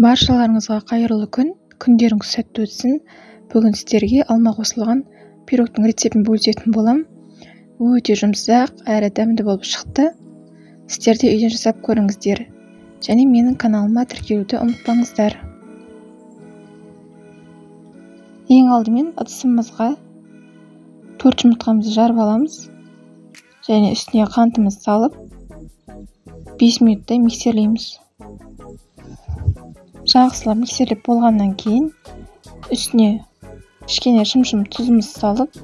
Баршаларыңызға қайырлы күн, күндеріңіз сәтті өтсін. Бүгін сіздерге алма қосылған пирогтың рецептін бөлісетін болам. Өте жұмсақ, әрі дәмді болып шықты. Сіздер де үйден жасап көріңіздер. Және менің каналыма тіркелуді ұмытпаңыздар. Ең алдымен ыдысымызға 4 жұмыртқамызды жарып аламыз. Және үстіне қантымызды салып 5 минуттай миксерлейміз. Жақсылап миксерлеп болғаннан кейін үстіне кішкене шымшым тұзымыз салып,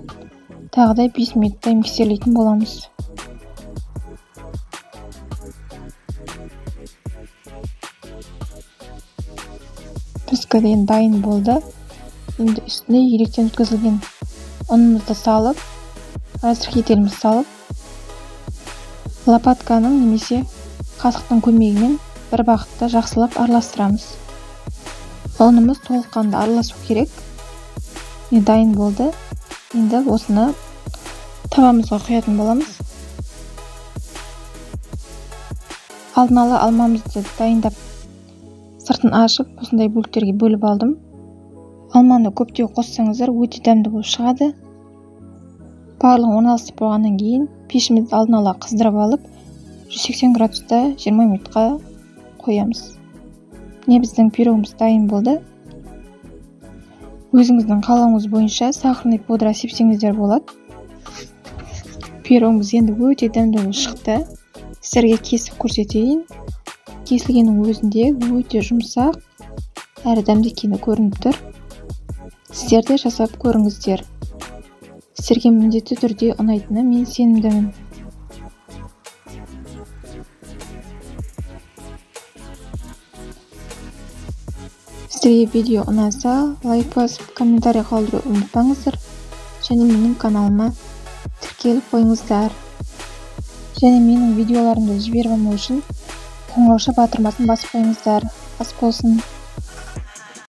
тағы да 5 минуттай миксерлейтін боламыз. Біздікі енді дайын болды. Енді үстіне електен өткізілген ұнымызды салып, разрыхлителімізді салып, лопатканың немесе қасықтың көмегімен бір бағытта жақсылап араластырамыз. Ұнымыз толыққанды араласу керек. Міне дайын болды. Енді осыны табамызға құятын боламыз. Алдын ала алмамызды дайындап, сыртын ашып, осындай бөліктерге бөліп алдым. Алманы көптеу қоссаңыздар өте дәмді болып шығады. Барлығын орналастырып болғаннан кейін пешімізді алдын ала қыздырып алып, 180 градуста 20 минутқа қоямыз. Міне біздің пирогымыз дайын болды. Өзіңіздің қалауыңыз бойынша сахарный пудра сепсеңіздер болады. Пирогымыз енді өте дәмді болып шықты. Сіздерге кесіп көрсетейін. Кесілгеннің өзінде өте жұмсақ, әрі дәмді екені көрініп тұр. Сіздер де жасап көріңіздер. Сіздерге міндетті түрде ұнайтынына мен сенімдімін. Сіздерге видео ұнаса, лайк басып, комментарий қалдыруды ұмытпаңыздар. Және менің каналыма тіркеліп қойыңыздар. Және менің видеоларымды жіберіп алмау үшін қоңырауша батырмасын басып қойыңыздар. Ас болсын.